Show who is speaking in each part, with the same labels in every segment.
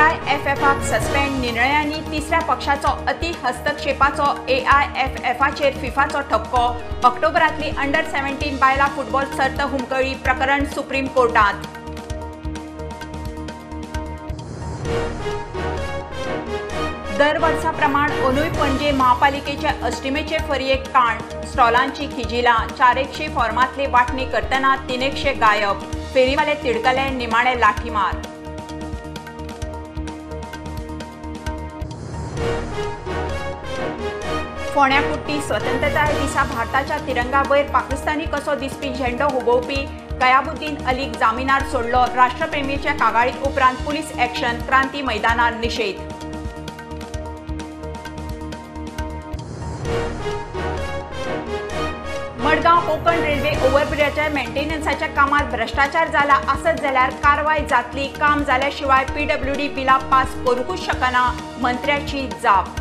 Speaker 1: एआयएफएफाक suspend निर्णयांनी तिसऱ्या पक्षाचो अति हस्तक्षेपाचो एआयएफएफाचेर फिफाचो ठपको। ऑक्टोबरांतली अंडर 17 बायलां फुटबॉल सर्त हुमकळी प्रकरण सुप्रीम कोर्टात। दर वर्सा प्रमाण अंदूय पणजे महापालिकेचे अष्टमेचे फरयेक काण, स्टॉलांची खिजिलां, 400 फॉर्मांतली वांटणी करतना 300 गायब, फेरीवाले तिडकले, निमाणे लाठीमार। फोंड्या कुट्टी स्वतंत्रताय दिसा भारताच्या तिरंगा वयर पाकिस्तानी कसो दिसपी झेंडो हुबोवपी कयाबुद्दीन अलीक जामिनार सोडलो। राष्ट्रप्रेमीच्या कागाळी उपरांत पुलीस ॲक्शन, क्रांती मैदानार निषेध। मडगांव कोकण रेल्वे ओव्हरब्रिजाच्या मेंटेनन्साच्या कामात भ्रष्टाचार जाला आसत जाल्यार कारवाय जातली, काम जाल्या शिवाय पीडब्ल्यूडी बिलां पास करूंकूच शकना, मंत्र्याची जाप।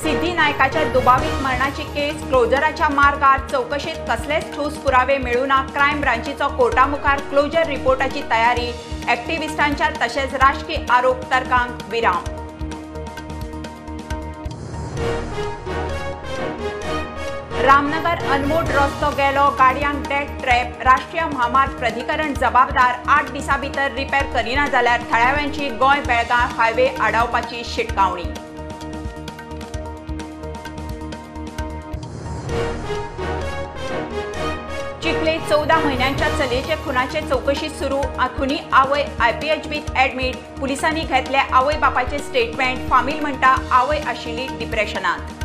Speaker 1: सिद्धी नायकाच्या दुबावीत मरणाची केस क्लोजराच्या मार्गार, चौकशेत कसलेच ठोस पुरावे मेळूना, क्रायम ब्रांचीचो कोर्टामुखार क्लोजर रिपोर्टाची तयारी, ॲक्टिव्हिस्टांच्या तशेंच राजकी आरोप तर्कांक विराम। रामनगर अनमोड रस्तो गेलो, गाडयांक डेड ट्रॅप, राष्ट्रीय म्हामार्ग प्राधिकरण जबाबदार, 8 दिसां भितर रिपेर करिना जाल्यार थळाव्यांची गोंय बेळगांव हायवे आडावपाची शिटकावणी। चिखले 14 म्हयन्यांच्या चलयेचे खुनाचे चौकशी सुरू, खुनी आवय आयपीएचबीत ॲडमीट, पुलिसांनी घेतले आवय बापाचे स्टेटमेंट, फामील म्हणटा आवय आशिल्ली डिप्रेशनात।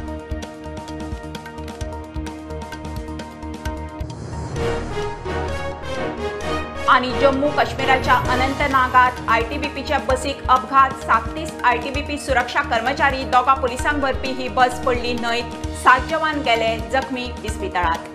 Speaker 1: आणि जम्मू काश्मीराच्या अनंतनागात आयटीबीपीच्या बसीक अपघात, 37 आयटीबीपी सुरक्षा कर्मचारी, 2 पोलिसांक भरपी ही बस पडली न्हंयत, 7 जवान गेले जखमी इस्पितळात।